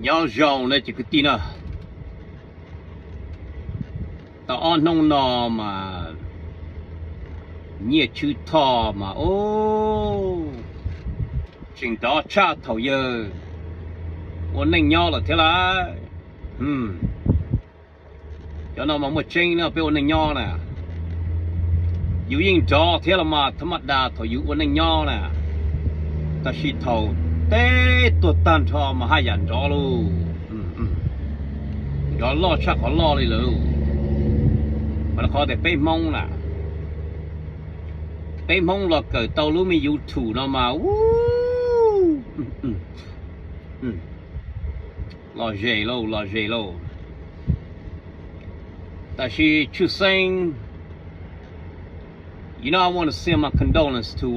Nyob zoo na cov kwv tij na, tau ob hnub no mas Nyiaj Tswb Thoj mas ub, tseem nrov tshaj thaum yawg ua neej nyob lawm thiab lauj. Cov no mas muaj tseeb na, peb ua neej nyob na, yus yeej nrov thiab los mas thab maj das thaum yus ua neej nyob na, tab sis thaum teb tuag tag nrho mas haj yam nrov lauj. Nrov loj tshaj qhov loj li lawm. Mas qhov tias peb Hmoob na, peb Hmoob los kawm tau lub me YouTube no mas ub, lom zem lauj, lom zem lauj. Tab sis tshwj xeeb, you know, I want to send my condolence to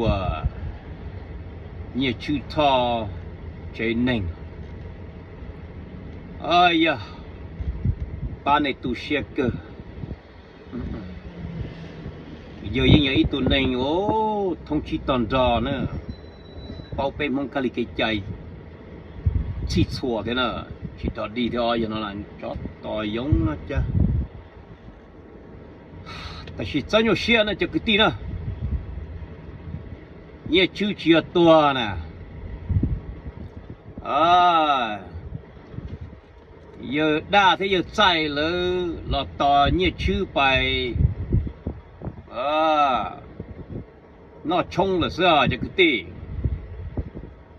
Nyiaj Tswb Thoj tsev neeg. Yog pab nej tu siab kawg. Yawg yeej yog ib tug neeg uas thoob tsib tog nrog na, paub peb Hmoob kab li kev cai txhij txhua thiab na, tsis dog dig thiab os, yog no tsov tos yoov no cas. Tab sis txhob nyuaj siab na cov kwv tij na, Nyiaj Tswb tsis yog tuag na. Yawg Daj thiab yawg Txaij lawv los tos Nyiaj Tswb pais noj tshoob lawm xwb os cov kwv tij.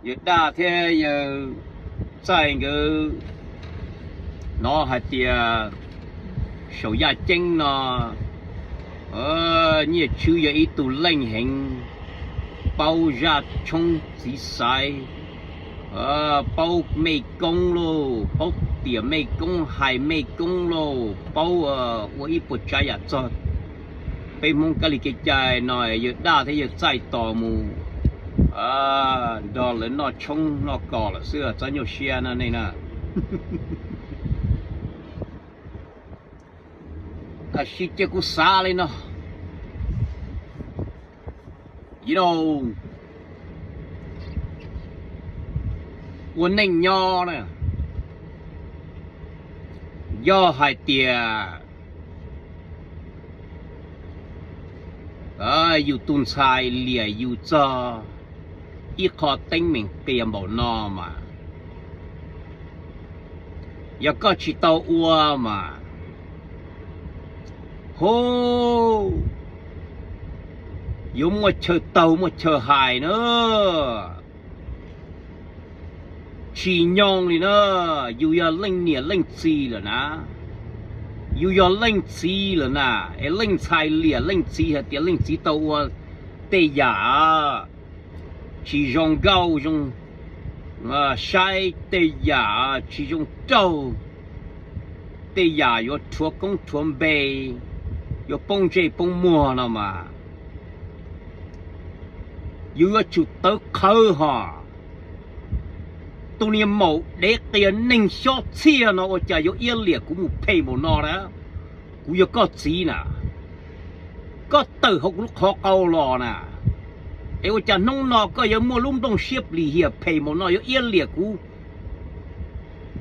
Yawg Daj thiab yawg Txaij nkawd hnov hais tias saum yaj ceeb no Nyiaj Tswb yog ib tug leej heev, paub zaj tshoob txiv xaiv, paub mej koob lauj, paub tiam mej koob, hais mej koob lauj, paub ua ib puas tsav yam txog peb Hmoob kab li kev cai no. Yawg Daj thiab yawg Txaij tos mus nrog lawv noj tshoob noj kos lawm xwb, txhob nyuaj siab na nej na. Tab sis cia kuv xav li no, you know, ua neej nyob na, yog hais tias yus tus ntxhais liam yus txog ib qho teeb meem qias npaum no mas, yog koj tsis tau ua mas, hu, yuav muaj chaw taug muaj chaw hais na. Tsis nyoo li na, yus yog leej niam leej txiv lawm na, yus yog leej txiv lawm na, es leej ntxhais liam leej txiv hais tias leej txiv tau ua tej yam tsis zoo nkauj zoo, saib tej yam tsis zoo raug, tej yam yuav rhuav koob rhuav npe, yuav poob ntsej poob muag no mas, yus yuav tsum tawv qhawv hos. Tus niag maum dev qias neeg xyob txhiaj no ua cas yuav iab liam kuv mus phem npaum no na? Kuv yog koj txiv na, koj tawm hauv kuv lub qhov qau los na, es ua cas hnub no koj yuav muaj lub nplooj siab plis hiam phem npaum no yuav iab liam kuv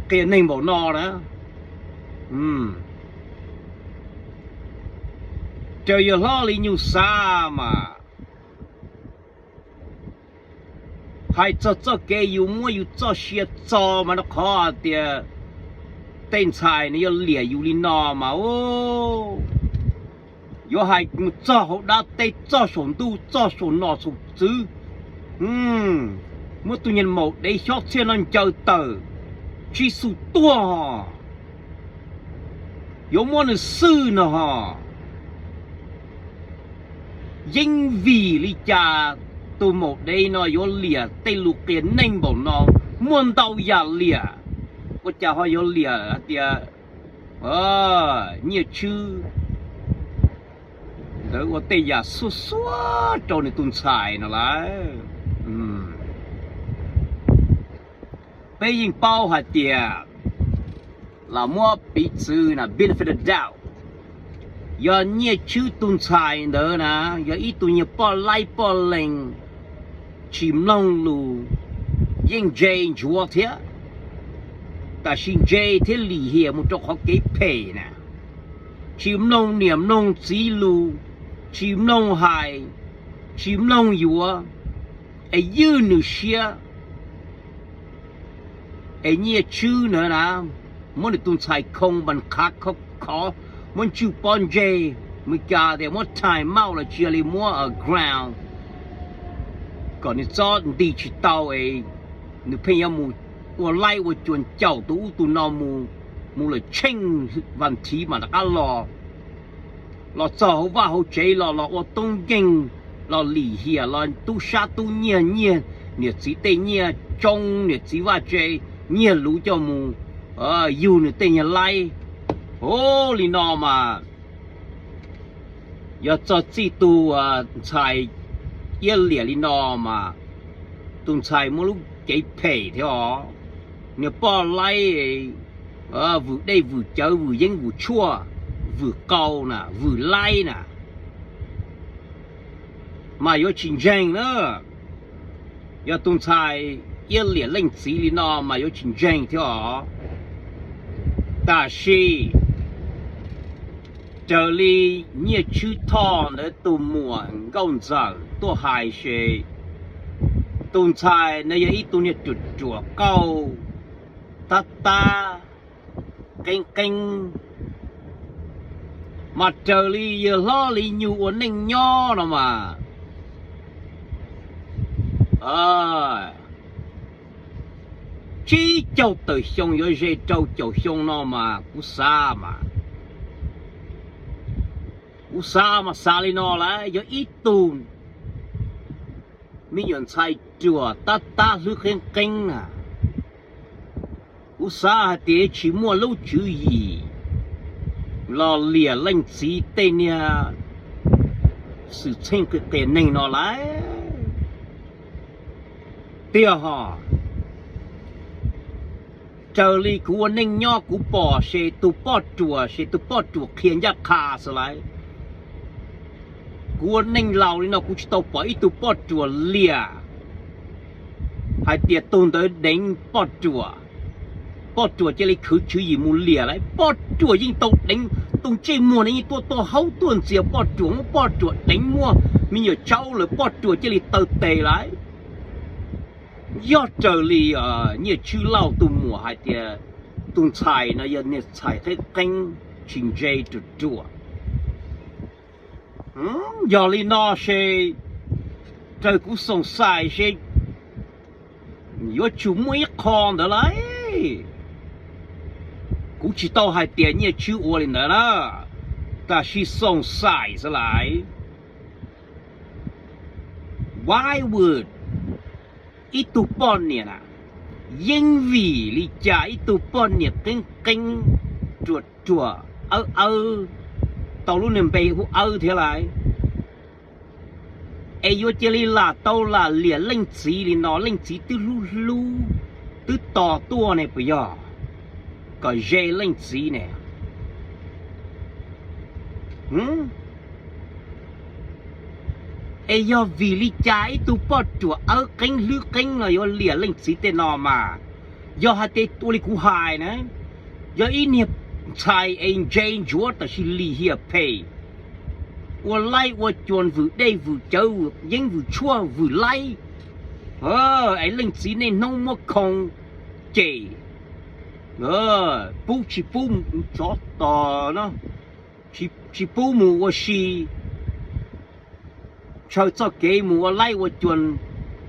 qias neeg npaum no na? Raws yawg hlob Lis Nyug xav mas, hais txog txoj kev yus muab yus txoj sia txo mas rau qhov tias tej ntxhais no yuav liam yus li no mas, yuav hais mus txog hauv dab teb, txog saum ntuj, txog saum nom saum tswv, muab tus niag maum dev xyob txhiaj no ncaws tawm, tsib xu tuag, yuav muab nws xwj no hos. Yeej vim li cas tus maum dev no yuav liam tej lus qias neeg npaum no? Muaj ntau yam liam, ua cas ho yuav liam hais tias Nyiaj Tswb ntawd ua tej yam xuab xuab rau nws tus ntxhais no lawm? Peb yeej paub hais tias, los muab piv txwv na, benefit of doubt, yog Nyiaj Tswb tus ntxhais ntawd na, yog ib tug niag poj laib poj lees, tsis mloog lus, yeej ntse ntsuav thiab, tam sim ntse thiab lim hiam mus rau qhov kev phem na, tsis mloog niam mloog txiv lus, tsis mloog hais, tsis mloog yuav, es ywj nws siab. Es Nyiaj Tswb na na, muab nws tus ntxhais khoo npas qhav khov khov, muab ntswj pob ntseg, Meskas tias muab time out los tsis yog li muab ground, kom nws txhob nti tsis tau es nws pheej yuav mus ua laib ua cua caum tus ub tus no mus, mus lawm tsheej vas thiv mam rov qab los. Los txog hauv vaj hauv tsev los los ua tub nkeeg, los lim hiam los tub sab tub nyiag, nyiag niam txiv tej nyiaj tsoo, niam txiv vaj tse, nyiag luv coj mus yug nws tej nyuag laib. Ua li no mas yog txog txij tus ntxhais iab liam li no mas tus ntxhais muaj lub cev phem thiab os. Niag poj laib vwm dej vwm cawv vwm yeeb vwm tshuaj, vwm qau na vwm laib na, mas yuav tsis ntseeg na. Yog tus ntxhais iab liam leej txiv li no mas yuav tsis ntseeg thiab os. Tab sis raws li Nyiaj Tswb Thoj ntawd tus muam nkauj ntxawm tuaj hais ces tus ntxhais no yog ib tug niag ruam ruam qauj, tab tab, qeeb qeeb, mas raws li yawg hlob Lis Nyug ua neej nyob no mas tsib caug tawm xyoo yuav ze rau caum xyoo no mas kuv xav mas, kuv xav mas xav li no lawm, yog ib tug me nyuam ntxhais ruam tab tab hlwb qeeb qeeb na, kuv xav hais tias tsis muaj lub tswv yim los liam leej txiv tej niag xwm txheej qias neeg no lawm tiag hos. Raws li kuv ua neej nyob kuv pom ces tus poj ruam ces tus poj ruam qhia ncaj qha xwb lawm. Kuv ua neej laus li no kuv tsis tau pom ib tug poj ruam liam hais tias tus ntawd deev poj ruam, poj ruam cia li khwv tswv yim mus liam lawm. Poj ruam yeej tau deev, tus ntsej muag no yeej tuaj tuaj haub tuaj ntxias poj ruam, muab poj ruam deev, muaj me nyuam tsaub lawm poj ruam cia li taw tes lawm. Yog raws li Nyiaj Tswb Lauj tus muam hais tias tus ntxhais no yog niag ntxhais qeeb qeeb tsis ntse ruam ruam. Yog li no ces raws kuv xoom xais ces yuav tsum muaj ib qho ntawd lawm. Kuv tsis tau hais tias Nyiaj Tswb ua li ntawd na, tab sis xoom xais xwb lawm. Why would ib tug poj niam na, yeej vim li cas ib tug poj niam qeeb qeeb, ruam ruam, awb awb, tau lub niag npe hu awb thiab lawm, es yuav cia li lam tau lam liam leej txiv li no, leej txiv twb hlub hlub, twb tos tuaj ne puas yog kom ze leej txiv ne? Es yog vim li cas ib tug poj ruam awb qeeb hlwb qeeb no yuav liam leej txiv tej no mas? Yog hais tias ua li kuv hais na, yog ib niag ntxhais es ntse ntsuav tab sis lim hiam phem, ua laib ua cua vwm dej vwm cawv vwm yeeb vwm tshuaj vwm laib, es leej txiv niaj hnub muab khoo cem, pub tsis pub, tsov tog no, tsis pub mus ua si, ntshaw txoj kev mus ua laib ua cua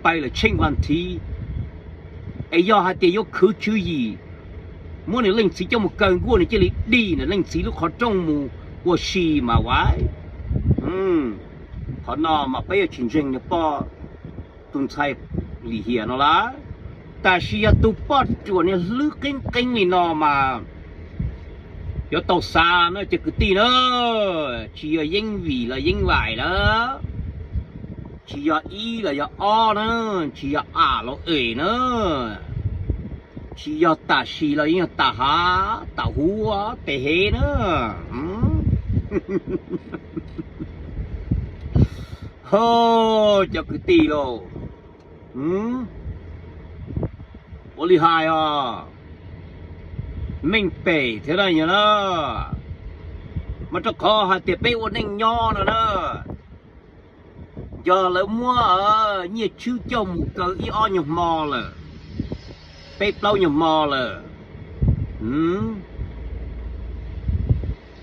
pais lawm tsheej vas thiv, es yog hais tias yuav khwv tswv yim, muab nws leej txiv coj mus kaw nkuaj nws cia li dim nws leej txiv lub qhov rooj mus ua si mas ua. Qhov no mas peb yuav tsis ntseeg niag poj, tus ntxhais lim hiam no lawm. Tab sis yog tus poj ruam niag hlwb qeeb qeeb li no mas yuav tau xav na cov kwv tij na, tsis yog yeeb vim los yeeb vais lawm, tsis yog ib los yog ob na, tsis yog am los es na, tsis yog tam sim los yeej yog tam hav tam huv pem hev na. Ho, cov kwv tij lauj, ua li hais os, meej pem thiab na yog na. Mas rau qhov hais tias peb ua neej nyob no na, yog lawv muab Nyiaj Tswb coj mus kaw ib ob nyuag hmo lawm, peb plaub nyuag hmo lawm,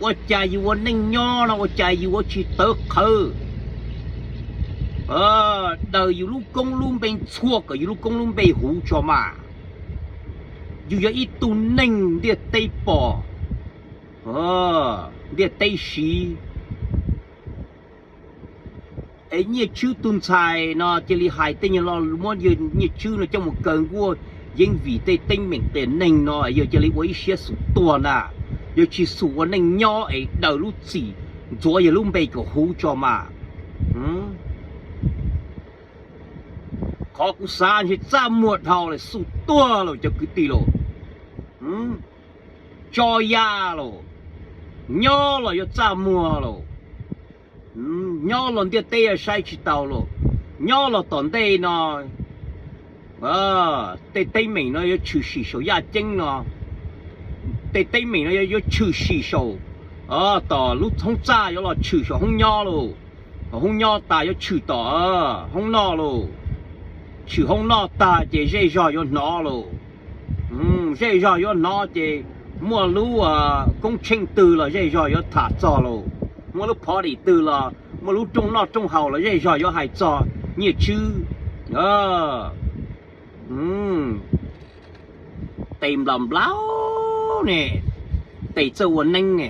ua cas yus ua neej nyob no ua cas yus ua tsis tawv qhawv daws yus lub koob lub npe, ntxhua kom yus lub koob lub npe huv tso mas. Yus yog ib tug neeg ntiaj teb pom, ntiaj teb siv. Es Nyiaj Tswb tus ntxhais no cia li hais tej nyuag lo lus muab Nyiaj Tswb no coj mus kaw nkuaj, yeej vim tej teeb meem qias neeg no yog cia li ua ib siab xum tuag ntag. Yog tsis xum ua neej nyob es daws lub txim ntxuav yog lub npe kom huv tso mas. Qhov kuv xav ntshe txaj muag dhau lawm, xum tuag lawm cov kwv tij lauj. Tso ya lauj, nyob los yuav txaj muag lauj, nyob los ntiaj teb yuav saib tsis taus lauj, nyob los tom ntej no tej teeb meem no yuav tshwm sim saum yaj ceeb no, tej teeb meem no yuav tshwm sim saum, tom lub hoob txaj yuav los tshwm saum hoob nyob lauj, hoob nyob tas yuav tshwm tom hoob noj lauj, tshwm hoob noj tag ces zej zog yuav hnov lauj, zej zog yuav hnov ces muaj lub koob tsheej twg los zej zog yuav tham txog lauj, muaj lub party twg los muaj lub rooj noj rooj haus los zej zog yuav hais txog Nyiaj Tswb. Tes nplaum nplaum ne, tes txawj ua neeb ne.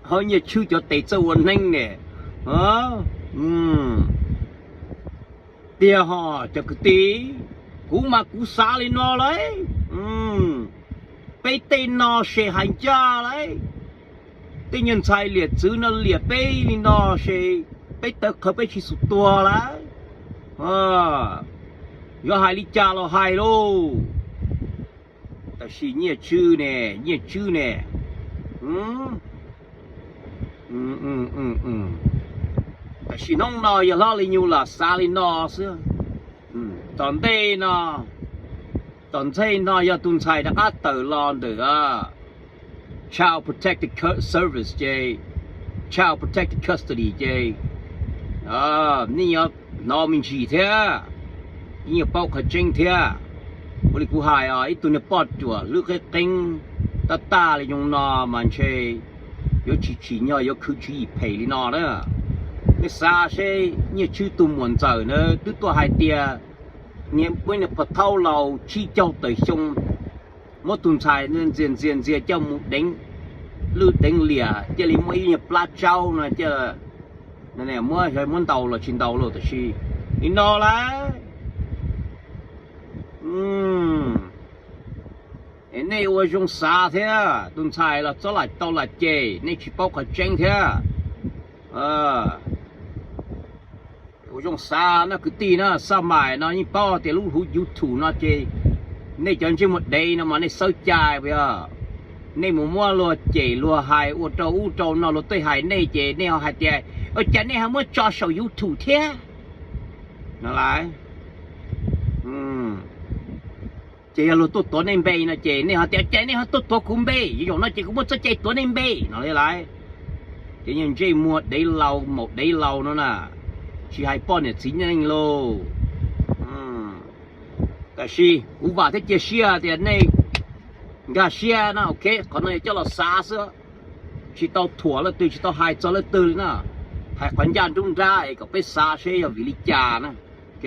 Ho Nyiaj Tswb cov tes txawj ua neeb ne. Tiag ho cov kwv tij, kuv mas kuv xav li no lauj, peb tej no se hais ncaj lauj, tej nyuag ntxhais liam txwv no liam peb li no se peb tawv qhawv peb tsis xum tuag lauj. Yuav hais li cas los hais lauj. Tab sis Nyiaj Tswb ne, Nyiaj Tswb ne, tab sis hnub no yog hlob Li Nyuj los xav li no xwb. Tom ntej no, tom ntej no yog tus ntxhais rov qab tawm los ntawm Child Protective Service ces, Child Protective Custody ces, nej yuav hnov me ntsis thiab, yeej yuav paub qhov tseeb thiab. Ua li kuv hais os, ib tug niag poj ruam hlwb qeeb qeeb, tab tag li zoo no mas ntshe yuav tsis tsim nyog yuav khwv tswv yim phem li no na. Nej xav seb, Nyiaj Tswb tus muam ntxawm na twb tuaj hais tias, niag peb niag pog thaub laus tsib caug tawm xyoo, muab tus ntxhais ntxias ntxias ntxias coj mus deev lwj deev liam, cia li muaj ib nyuag plab tsaub no, muab muab ntaus los tsis ntaus lauj, tab sis li no lauj. Nej ua zoo xav thiab, tus ntxhais los txhob lam tau lam cem, nej tsis paub qhov tseeb thiab. Ua zoo xav no kwv tij na, xaj mais no yeej paub tias lub hauv YouTube no ces nej cov ntsej muag dev no mas nej xawb cai puas yog? Nej mus muab luag cem luag hais ua rau ub rau no luag tuaj hais nej ces nej ho hais tias, ua cas nej ho muab tso saum YouTube thiab no lauj. Ces yog luag tuaj tuav nej npe no ces nej ho tias, cas nej ho tuaj tuav kuv npe, zaum no ces kuv muaj txoj cai tuav nej npe no li lauj. Ces yog ntsej muag dev laus maum dev laus no na, tsis hais poj niam txiv neej lauj. Tab sis kuv vam thiab cia siab tias nej nkag siab na, ok, qhov no yog coj los xav xwb, tsis tau thuam leej twg, tsis tau hais txog leej twg li na. Hais qhov ncaj nruab nrab es kom peb xav seb yog vim li cas na, ok.